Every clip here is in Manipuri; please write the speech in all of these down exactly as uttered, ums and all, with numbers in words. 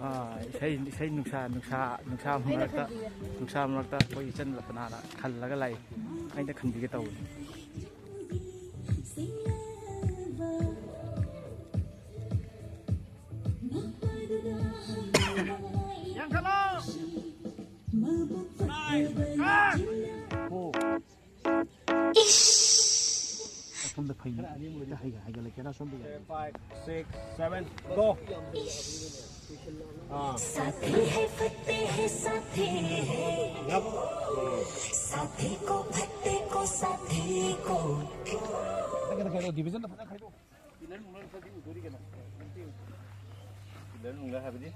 ꯑꯥ, ꯏꯁꯩ, ꯏꯁꯩ ꯅꯨꯡꯁꯥ, ꯅꯨꯡꯁꯥ, ꯅꯨꯡꯁꯥ ꯃꯔꯛꯇ, ꯅꯨꯡꯁꯥ ꯃꯔꯛꯇ ꯑꯩꯈꯣꯏ ꯏꯆꯟ ꯂꯄꯅꯥꯅ ꯈꯜꯂꯒ ꯂꯥꯛꯏ꯫ ꯑꯩꯅ ꯈꯟꯕꯤꯒꯦ ꯇꯧꯕꯅꯤ꯫ ꯌꯥꯡꯈꯠꯂꯣ! ꯅꯥꯏꯟ! ꯀꯠ! ꯑꯁꯣꯝꯗ ꯐꯩꯅꯦ꯫ ꯈꯔ ꯑꯅꯦꯝꯕ ꯑꯣꯏꯗꯤ ꯍꯩꯒ-, ꯍꯩꯒꯠꯂꯛꯀꯦꯔꯥ ꯑꯁꯣꯝꯗ ꯌꯥꯏ꯫ Five, six, seven, go. ꯑꯥ꯫ साथी है फतेह साथी है। ꯌꯞ꯫ साथी को फतेह को साथी को। ꯅꯪꯒꯤꯗ ꯀꯩꯅꯣ, division ꯗ ꯐꯖꯅ ꯈꯥꯏꯗꯣꯛ꯫ Pillar ꯅꯨꯡꯂꯔ ꯈꯔꯗꯤ ꯎꯗꯣꯔꯤ ꯀꯩꯅꯣ꯫ Pillar ꯅꯨꯡꯂꯔ ꯍꯥꯏꯕꯗꯤ?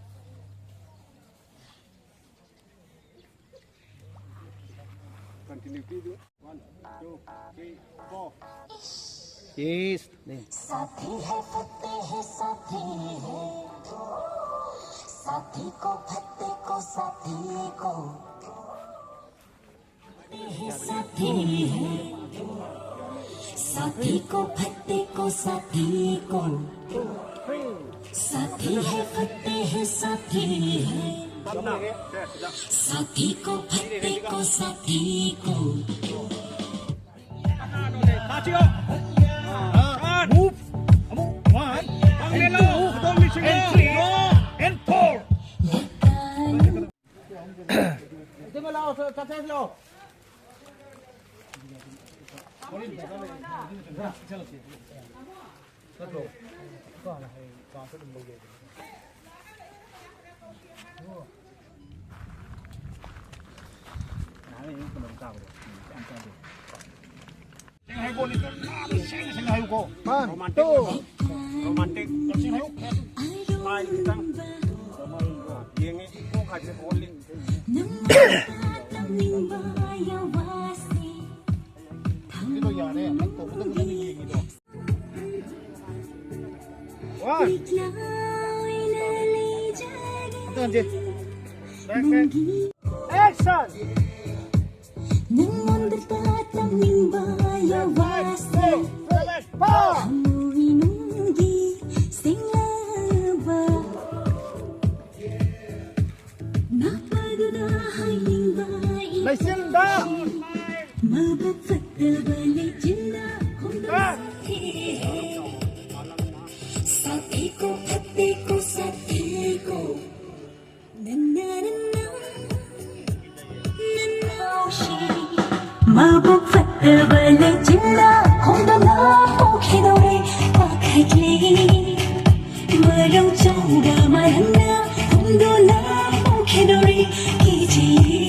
Continuity ꯗꯨ꯫ One, two, three, four. Yes. साथी है फतेह साथी है, साथी को फतेह को साथी को, फतेह साथी है, साथी को फतेह को साथी को, साथी है फतेह साथी है। साथी को फतेह को साथी को। Move. One. And two. And three. And four. One, two. Romantic. Smile ꯈꯤꯇꯪ. ꯌꯦꯡꯉꯦ꯫ ꯀꯣꯛ ꯍꯥꯏꯁꯦ ꯑꯣꯜꯂꯤ꯫ ꯁꯤꯗꯣ ꯌꯥꯔꯦ꯫ ꯅꯪ ꯇꯧꯒꯗꯕ ꯅꯪꯅ ꯌꯦꯡꯉꯤꯗꯣ꯫ One. ꯑꯝꯇ ꯍꯟꯁꯦ꯫ Back, back. Action. ꯅꯪꯉꯣꯟꯗ ꯇꯝꯅꯤꯡꯕ ꯌꯥꯎꯕꯁꯦ ꯊꯃꯣꯏꯅꯨꯡꯒꯤ ꯁꯦꯡꯂꯕ ꯍꯣꯡꯗꯣꯛꯅ ꯄꯣꯛꯈꯤꯗꯧꯔꯦ ꯄꯥꯈꯠꯂꯦ꯫ ꯃꯔꯧ ꯆꯧꯕ ꯃꯔꯝꯅ ꯍꯣꯡꯗꯣꯛꯅ ꯄꯣꯛꯈꯤꯗꯧꯔꯦ ꯀꯤꯖꯩꯌꯦ꯫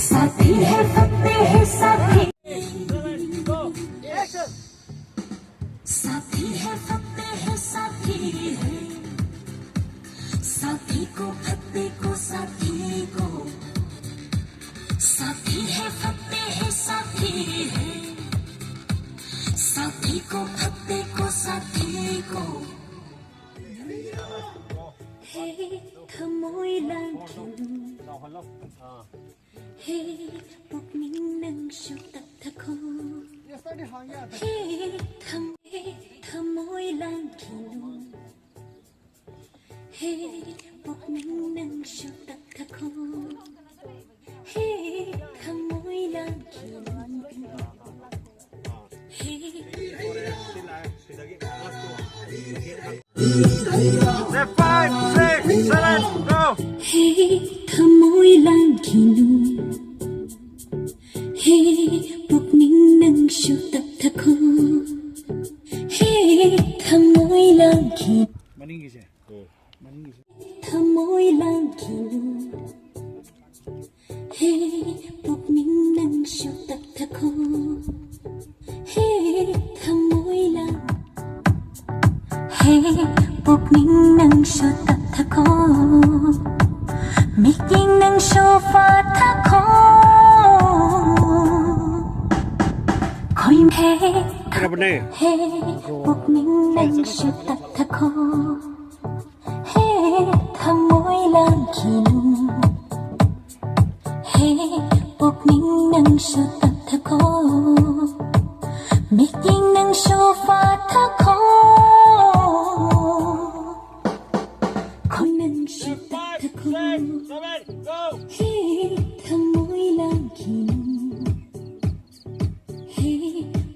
साथी है फतेह साथी। साथी है फतेह साथी है। साथी को फतेह को साथी को। साथी है फतेह साथी है। साथी को फतेह को साथी को। हे ꯊꯃꯣꯏ ꯂꯥꯡꯈꯤꯅꯨ꯫ ꯍꯦ ꯄꯨꯛꯅꯤꯡ ꯅꯪꯁꯨ ꯇꯞꯊꯈꯣ꯫ ꯍꯦ ꯊꯝ-, ꯍꯦ ꯊꯃꯣꯏ ꯂꯥꯡꯈꯤꯅꯨ꯫ ꯍꯦ ꯄꯨꯛꯅꯤꯡ ꯅꯪꯁꯨ ꯇꯞꯊꯈꯣ꯫ ꯍꯦ ꯊꯃꯣꯏ ꯂꯥꯡꯈꯤꯅꯨ꯫ ꯍꯦ Left, five, six, seven, go! ꯍꯦ ꯊꯃꯣꯏ ꯂꯥꯡꯈꯤꯅꯨ꯫ ꯍꯦ ꯄꯨꯛꯅꯤꯡ ꯅꯪꯁꯨ ꯇꯞꯊꯈꯣ꯫ ꯍꯦ ꯊꯃꯣꯏ ꯂꯥꯡꯈꯤ-, ꯃꯅꯤꯡꯒꯤꯁꯦ꯫ ꯎꯝ꯫ ꯃꯅꯤꯡꯒꯤꯁꯦ꯫ ꯊꯃꯣꯏ ꯂꯥꯡꯈꯤꯅꯨ꯫ ꯍꯦ ꯄꯨꯛꯅꯤꯡ ꯅꯪꯁꯨ ꯇꯞꯊꯈꯣ꯫ ꯍꯦ ꯊꯃꯣꯏ ꯂꯥꯡ-, ꯍꯦ ꯄꯨꯛꯅꯤꯡ ꯅꯪꯁꯨ ꯇꯞꯊꯈꯣ꯫ ꯃꯤꯠꯌꯦꯡ ꯅꯪꯁꯨ ꯐꯥꯊꯈꯣ꯫ ꯈꯣꯏ ꯍꯦ ꯐꯔꯕꯅꯦ꯫ ꯍꯦ ꯄꯨꯛꯅꯤꯡ ꯅꯪꯁꯨ ꯇꯞꯊꯈꯣ꯫ ꯍꯦ ꯊꯃꯣꯏ ꯂꯥꯡꯈꯤꯅꯨ꯫ ꯍꯦ ꯄꯨꯛꯅꯤꯡ ꯅꯪꯁꯨ ꯇꯞꯊꯈꯣ꯫ ꯃꯤꯠꯌꯦꯡ ꯅꯪꯁꯨ ꯐꯥꯊꯈꯣ꯫ ꯈꯣꯏ ꯅꯪꯁꯨ ꯇꯞꯊꯈꯣ꯫ ꯍꯦ ꯊꯃꯣꯏ ꯂꯥꯡꯈꯤꯅꯨ꯫ ꯍꯦ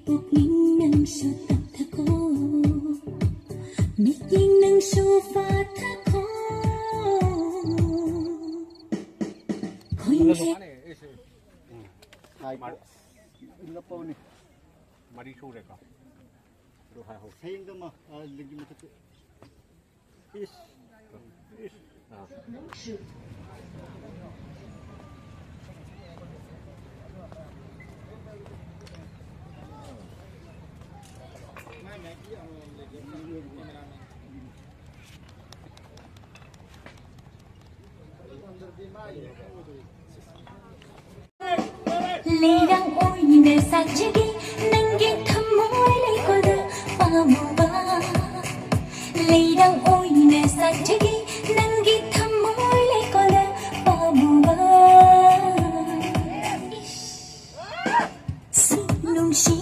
ꯄꯨꯛꯅꯤꯡ ꯅꯪꯁꯨ ꯇꯞꯊꯈꯣ꯫ ꯃꯤꯠꯌꯦꯡ ꯅꯪꯁꯨ ꯐꯥꯊꯈꯣ꯫ ꯈꯣꯏ ꯍꯦ ꯃꯔꯤ ꯁꯨꯔꯦꯀꯣ꯫ ꯑꯗꯨ ꯍꯥꯏꯍꯧ꯫ ꯍꯌꯦꯡꯗꯣ ꯑꯃ, ꯑ, ꯂꯤꯡꯒꯤ ꯃꯊꯛꯇ꯫ ꯏꯁ꯫ ꯏꯁ꯫ ꯑꯥ꯫ ꯂꯩꯔꯥꯡ ꯑꯣꯏꯅ ꯁꯥꯠꯆꯒꯦ ꯅꯪꯒꯤ ꯊꯃꯣꯏ ꯂꯩꯀꯣꯜꯗ ꯄꯥꯝꯃꯨꯕ꯫ ꯂꯩꯔꯥꯡ ꯑꯣꯏꯅ ꯁꯥꯠꯆꯒꯦ ꯅꯪꯒꯤ ꯊꯃꯣꯏ ꯂꯩꯀꯣꯜꯗ ꯄꯥꯝꯃꯨꯕ꯫ ꯏꯁ, ꯅꯨꯡꯁꯤ꯫